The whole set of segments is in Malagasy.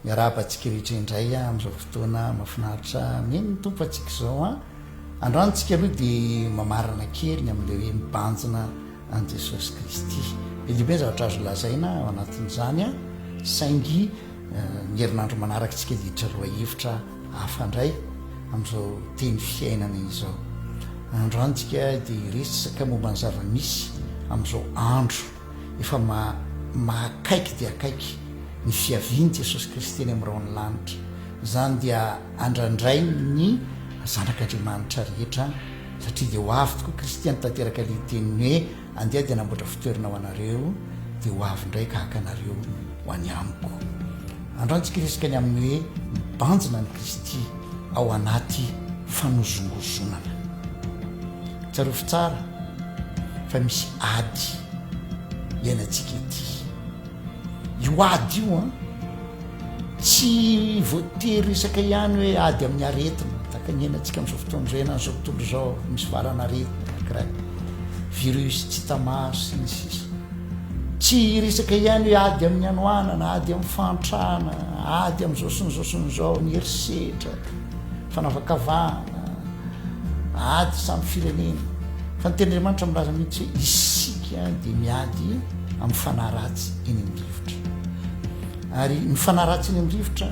Miarahaba antsika rehetra indray amin'izao fotoana mahafinaritra amen'ny Tompo antsika izao an. Androany tsika aloha dia mamarana kely ny amin'ilay hoe mibanjina an'i Jesosy Kristy. Be dia be ny zavatra azo lazaina ao anatin'izany an, saingy ny herinandro manaraka tsika dia hiditra lohahevitra hafa indray amin'izao teny fiainana izao. Androany tsika dia hiresaka momba ny zava-misy amin'izao andro. Efa mahakaiky dia akaiky ny fiavian'i Jesosy Kristy eny amin'ny rahon'ny lanitra. Izany dia andrandrain'ny zanak'Andriamanitra rehetra, satria dia ho avy tokoa Kristy hanatanteraka ilay teniny hoe, Andeha dia hanamboatra fitoerana ho anareo, dia ho avy indray ka haka anareo ho any amiko. Androany tsika hiresaka ny amin'ny hoe mibanjina an'i Kristy ao anaty fanozongozonana. Tsarovy tsara fa misy ady iainantsika ety. Io ady io an, tsy voatery resaka ihany hoe ady amin'ny aretina, tahaka ny iainantsika amin'izao fotoana izao, iainan'izao tontolo izao, misy valan'aretina anankiray, virus tsy hita maso sy ny sisa. Tsy resaka ihany hoe ady amin'ny hanoanana, ady amin'ny fahantrana, ady amin'izao sy ny izao sy ny izao, ny herisetra, fanavakavahana, ady samy firenena. Fa ny tenin'Andriamanitra milaza mihitsy hoe isika dia miady amin'ny fanahy ratsy eny amin'ny rivotra. Ary ny fanahy ratsy eny amin'ny rivotra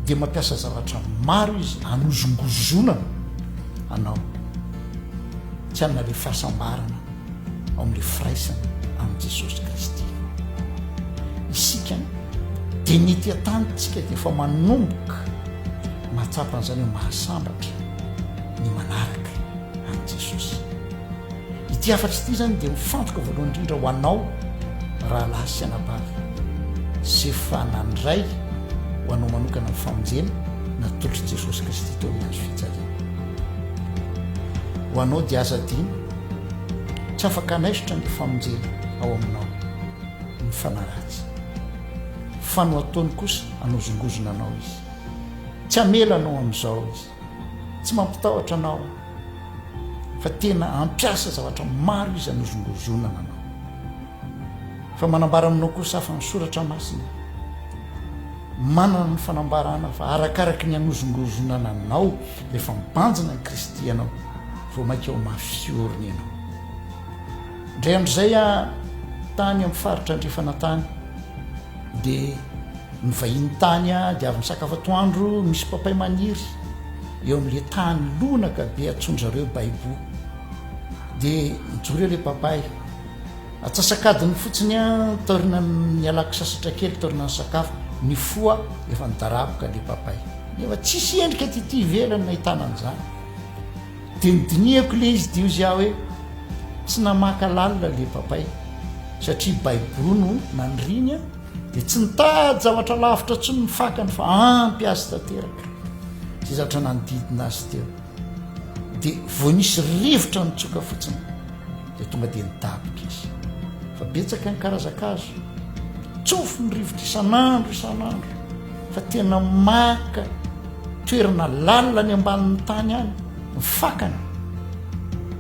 dia mampiasa zavatra maro izy hanozongozonana anao tsy hanana ilay fahasambarana ao amin'ilay firaisana amin'i Jesosy Kristy. Isika dia ny ety an-tany tsika dia efa manomboka mahatsapa an'izany hoe mahasambatra ny manaraka an'i Jesosy. Ity hafatra ity izany dia mifantoka voalohany indrindra ho anao rahalahy sy anabavy izay efa nandray ho anao manokana ny famonjena natolotr'i Jesosy Kristy teo amin'ny hazo fijaliana. Ho anao dia aza adino, tsy afaka hanaisotra ny famonjena ao aminao ny fanahy ratsy. Fa no ataony kosa hanozongozona anao izy. Tsy hamela anao amin'izao izy. Tsy mampitahotra anao fa tena hampiasa zavatra maro izy hanozongozonana anao. Fa manambara aminao kosa aho fa ny soratra masina manana ny fanambarana fa arakaraky ny hanozongozonana anao rehefa mibanjina an'i Kristy ianao vao mainka ho mafy orina ianao. Indray andro izay aho tany amin'ny faritra andrefana tany dia nivahiny tany aho dia avy nisakafo atoandro misy papay maniry eo amin'ilay tany lonaka be antsoin-dry zareo baibo dia nijoro eo ilay papay Atsasak'adiny fotsiny an, taorian'ny nialako sasatra kely taorian'ny sakafo, nifoha efa nidaraboka le papay. Nefa tsisy endrika tity ivelany nahitana an'izany. Dia nodinihako le izy dia hozy aho hoe tsy namaka lalina le papay satria baibo no naniriany an, dia tsy nitady zavatra lavitra intsony ny fakany fa ampy azy tanteraka izay zavatra nanodidina azy teo. Dia vao nisy rivotra nitsoka fotsiny dia tonga dia nidaboka izy. Fa betsaka ny karazan-kazo, tsofy ny rivotra isan'andro isan'andro fa tena maka toerana lalina any ambanin'ny tany any ny fakany.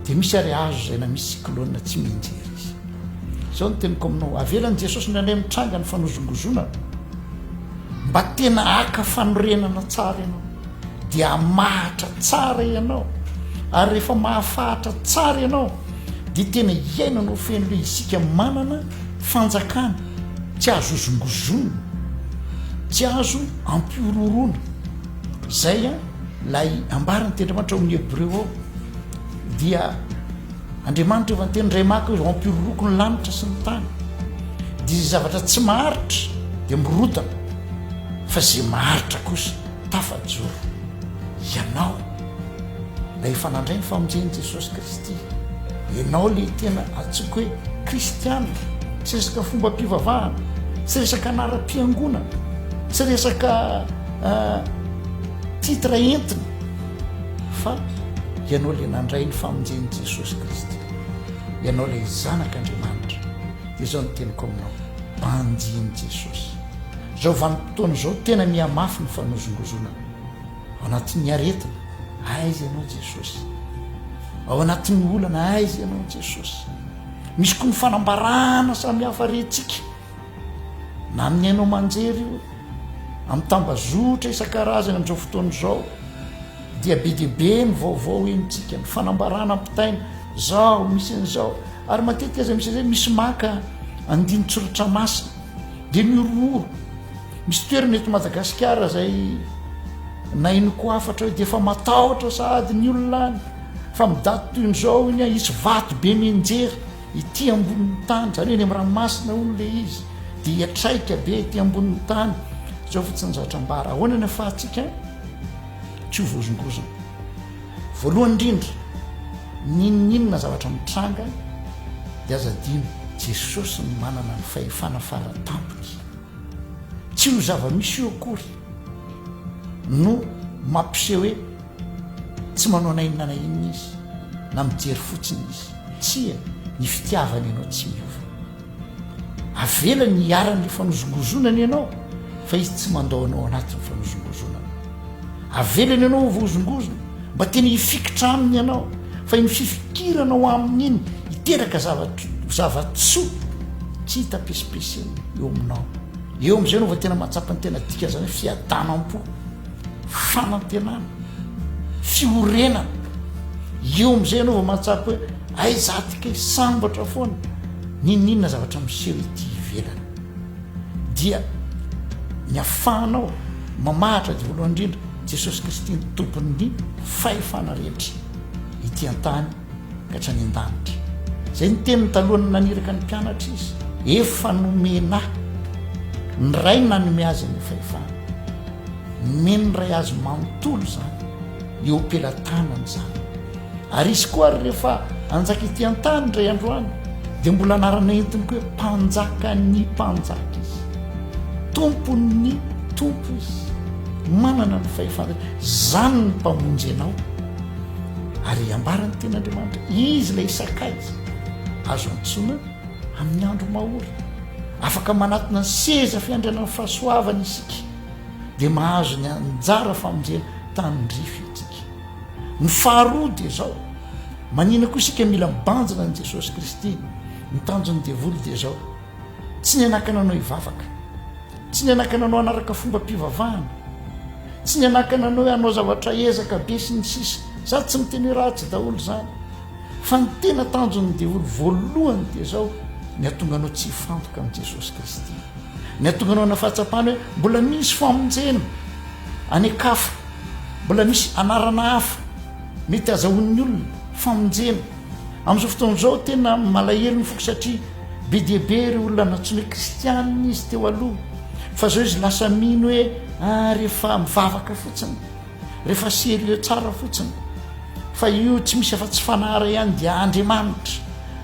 Dia misy ary hazo izay na misy cyclone tsy mianjera izy. Izao no teniko aminao, avelan'i Jesosy indraindray mitranga ny fanozongozonana mba tena haka fanorenana tsara ianao. dia hamahatra tsara ianao, ary rehefa mahafahatra tsara ianao dia tena iainanao feno ilay isika manana fanjakana tsy azo hozongozonina, tsy azo ampihorohoroana. Izay an, ilay ambaran'ny Tenin'Andriamanitra ao amin'ny Hebreo ao dia Andriamanitra efa niteny indray maka hoe ampihorohoroko ny lanitra sy ny tany. Dia izay zavatra tsy maharitra dia mirodana, fa izay maharitra kosa Tafajoro ianao ilay efa nandray ny famonjen'i Jesosy Kristy. Ianao ilay tena antsoiko hoe kristiana. Tsy resaka fombam-pivavahana, tsy resaka anaram-piangonana, tsy resaka eh, titre entina, fa ianao ilay nandray ny famonjen'i Jesosy Kristy. Ianao ilay zanak'Andriamanitra. Dia izao no teniko aminao, banjino Jesosy. Izao vanim-potoana izao tena mihamafy ny fanozongozonana. Ao anatin'ny aretina, aiza ianao Jesosy? Ao anatin'ny olana, aiza ianao Jesosy? Misy koa ny fanambarana samihafa rentsika, na amin'ny haino aman-jery io, Amin'ny tambazotra isan-karazany amin'izao fotoana izao dia be dia be ny vaovao henontsika, ny fanambarana ampitaina, zao, misy an'izao, ary matetika aza misy an'izay misy maka andinin-tsoratra masina dia mihorohoro. Misy toerana eto Madagasikara izay nahenoko hafatra hoe dia efa matahotra sahady ny olona any fa midaty toy nyizao iny hisy vato be mianjera ity ambonin'ny tany, izany hoe eny amin'ny ranomasina hono ilay izy, dia hiatraika be ety ambonin'ny tany. Izao fotsiny ny zavatra ambara, ahoana ny afahantsika tsy ho voazongozona? Voalohany indrindra, n'inon'inona zavatra mitranga dia aza adino, Jesosy no manana ny fahefana fara tampony. Tsy io zava-misy io akory no mampiseho hoe Tsy manao na inona na inona izy, na mijery fotsiny izy. Tsia, ny fitiavany anao tsy miova. Avelany hiharan'ny fanozongozonana ianao, fa izy tsy mandao anao anatin'ny fanozongozonana. Avelany ianao ho voahozongozona, mba tena hifikitra aminy ianao, fa iny fifikiranao aminy iny hiteraka zava-tsoa tsy hita pesipesenina eo aminao. Eo amin'izay ianao vao tena mahatsapa ny tena dikan'izany hoe fiadanam-po. Fanantenana, fiorenana. Eo amin'izay ianao vao mahatsapa hoe aiza aty kay sambatra foana n'inon'inona zavatra miseho ety ivelany. Dia ny afahanao mamahatra dia voalohany indrindra Jesosy Kristy ny tompon'ny fahefana rehetra ety an-tany ka hatrany an-danitra. Izay ny teniny talohan'ny naniraka ny mpianatra izy, efa nomena ahy. Ny Ray nanome azy ny fahefana. Nomen'ny Ray azy manontolo izany, eo am-pelatanany izany. Ary izy koa ary rehefa hanjaka ety an-tany indray andro any, dia mbola anarana entiny koa hoe mpanjakan'ny mpanjaka izy. Tompon'ny tompo izy. Manana ny fahefana. Izany ny mpamonjy anao. Ary ambaran'ny tenin'Andriamanitra, izy ilay sakaiza azo antsoina amin'ny andro mahory. Afaka manatona ny seza fiandrianan'ny fahasoavana isika, dia mahazo ny anjara famonjena tandrify antsika. Ny faharoa dia izao, manina koa isika mila mibanjina an'i Jesosy Kristy. Ny tanjon'ny devoly dia izao, tsy ny hanakana anao hivavaka, tsy ny hanakana anao hanaraka fombam-pivavahana, tsy ny hanakana anao hoe hanao zavatra ezaka be sy ny sisa. Za tsy miteny hoe ratsy daholo izany. Fa ny tena tanjon'ny devoly voalohany dia izao, ny hahatonga anao tsy hifantoka amin'i Jesosy Kristy. Ny hahatonga anao hanana fahatsapana hoe mbola misy famonjena any an-kafa, mbola misy anarana hafa mety hazahoan'ny olona famonjena. Amin'izao fotoana izao tena malahelo ny foko satria be dia be ireo olona nantsoina hoe kristianina izy teo aloha, fa izao izy lasa mino hoe ah, rehefa mivavaka fotsiny. Rehefa sérieux tsara fotsiny fa io tsy misy afa-tsy fanahara ihany dia Andriamanitra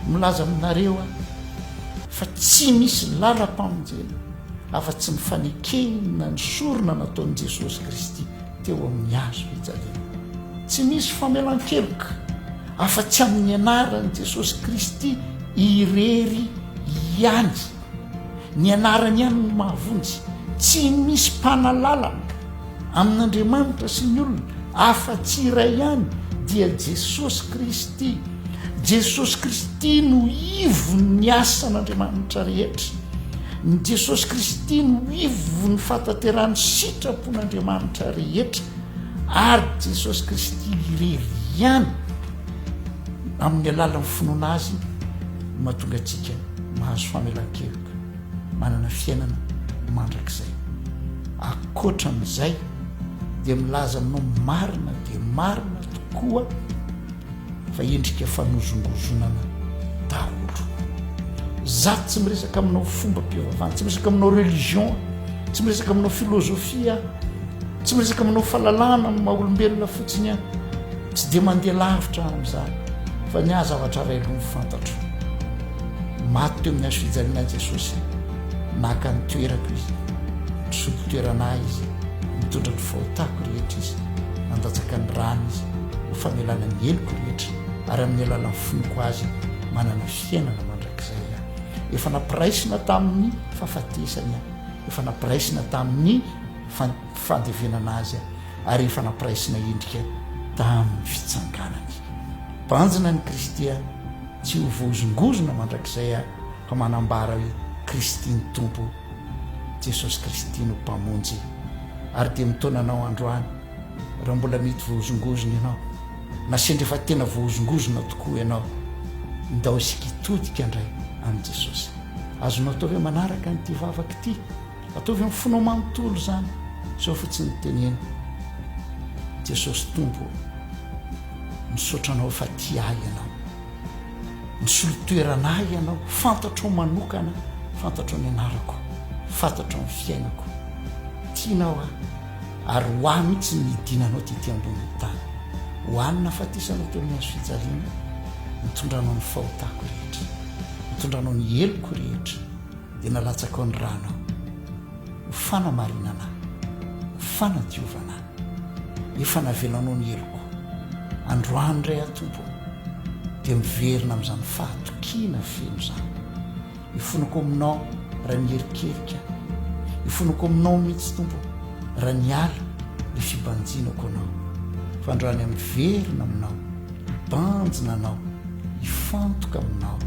milaza aminareo aho fa tsy misy lalam-pamonjena afa-tsy ny fanekena ny sorona nataon'i Jesosy Kristy teo amin'ny hazo fijaliana. Tsy misy famelan-keloka afa-tsy amin'ny anaran'i Jesosy Kristy irery ihany. Ny anarany ihany no mahavonjy. Tsy misy mpanalalana amin'Andriamanitra sy ny olona afa-tsy iray ihany dia Jesosy Kristy. Jesosy Kristy no ivon'ny asan'Andriamanitra rehetra. Ny Jesosy Kristy no ivon'ny fahatanterahan'ny sitrapon'Andriamanitra rehetra ary Jesosy Kristy irery ihany amin'ny alalan'ny finoana azy no mahatonga antsika mahazo famelan-keloka, manana fiainana mandrakizay. Ankoatra an'izay dia milaza aminao marina dia marina tokoa fa endrika fanozongozonana daholo. Za tsy miresaka aminao fombam-pivavahana, tsy miresaka aminao religion, tsy miresaka aminao philosophie aho, tsy miresaka aminao fahalalana amin'ny maha olombelona fotsiny aho. Tsy dia mandeha lavitra aho amin'izany fa ny ahy zavatra iray aloha ny fantatro. Maty teo amin'ny hazo fijaliana Jesosy, naka ny toerako Izy, nisolo toerana ahy Izy, nitondra ny fahotako rehetra Izy, nandatsaka ny rany Izy ho famelana ny heloko rehetra ary amin'ny alalan'ny finoako Azy manana fiainana mandrakizay aho. Efa nampiraisina tamin'ny fahafatesany aho, efa nampiraisina tamin'ny fandevenana Azy aho ary efa nampiraisina endrika tamin'ny fitsanganany. Banjina an'i Kristy aho, tsy ho voahozongozona mandrakizay aho fa manambara hoe Kristy ny Tompo, Jesosy Kristy no Mpamonjy. Ary dia mitaona anao androany, raha mbola mety voahozongozona ianao, na sendra efa tena voahozongozona tokoa ianao, ndao isika hitodika indray amin'i Jesosy. Azonao atao ve manaraka an'ity vavaka ity? Ataovy amin'ny fonao manontolo izany. Izao fotsiny no teneno, Jesosy Tompo ô, misaotra Anao fa tia ahy Ianao. Misolo toerana ahy Ianao, fantatrao manokana, fantatrao ny anarako, fantatrao ny fiainako. Tianao aho, ary ho ahy mihitsy ny nidinanao tety ambonin'ny tany. Ho ahy ny nahafatesanao teo amin'ny hazo fijaliana, nitondranao ny fahotako rehetra, nitondranao ny heloko rehetra, dia nalatsakao ny ranao ho fanamarinana ahy, ho fanadiovana ahy. Efa navelanao ny heloko. Androany indray aho, Tompo ô, dia miverina amin'izany fahatokiana feno izany. Ifonako aminao raha niherikerika aho. Ifonako aminao mihitsy, Tompo ô, raha niala ny fibanjinako Anao. Fa androany aho miverina aminao, hibanjina Anao, hifantoka aminao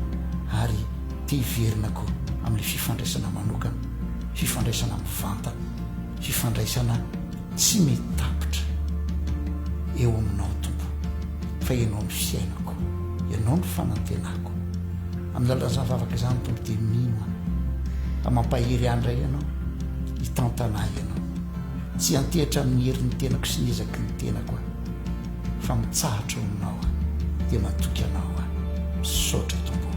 ary te hiverina koa amin'ilay fifandraisana manokana, fifandraisana mivantana, fifandraisana tsy mety tapitra eo aminao Tompo, fa Ianao no fiainako, Ianao no fanantenako. Amin'ny alalan'izany vavaka izany Tompo dia mino aho fa mampahery ahy indray Ianao, hitantana ahy Ianao. Tsy hiantehitra amin'ny herin'ny tenako sy ny ezaky ny tenako aho, fa mitsahatra ao Aminao aho, dia matoky Anao aho. Misaotra Tompo.